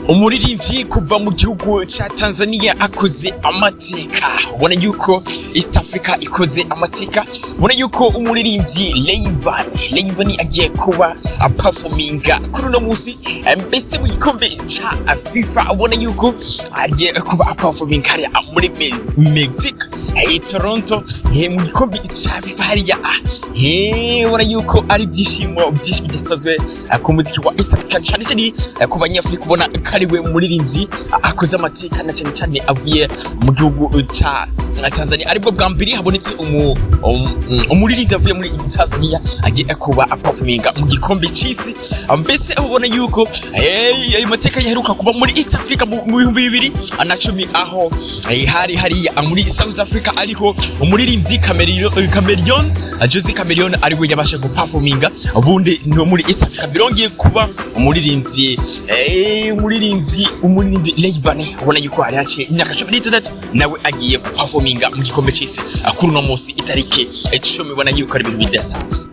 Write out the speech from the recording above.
Umuririmbyi kuva mu gihugu ca Tanzania akoze amateka. Ubona yuko East Africa ikoze amateka. Ubona yuko umuririmbyi Rayvanny agiye kuba performinga kuri uno munsi, mbese mu gikombe ca FIFA. Ubona yuko agiye kuba performinga hariya muri Mexique, Toronto, mu gikombe ca FIFA hariya. Ubona yuko ari ibyishimo byinshi bidasanzwe ku muziki wa East Africa, cyane cyane ku Banyafurika. Ubona ko ari we muririmbyi akoze amateka, na cyane cyane avuye mu gihugu ca Tanzania. Aribwo bwa mbere habonetse umuririmbyi avuye muri Tanzania agiye kuba aperforminga mu gikombe c'isi. Mbese ubona yuko ayo mateka yaheruka kuba muri East Africa mu 2010, aho hari hariya muri South Africa, ariho umuririmbyi Chameleone, Jose Chameleone, ariwe yabasha guperforminga. Ubundi no muri East Africa birongeye kuba umuririmbyi Rayvanny. Ubona yuko hari haciye imyaka 16, nawe agiye guperforminga mu gikombe c'isi kuri uno munsi itariki 10. Ubona yuko ari ibintu bidasanzwe.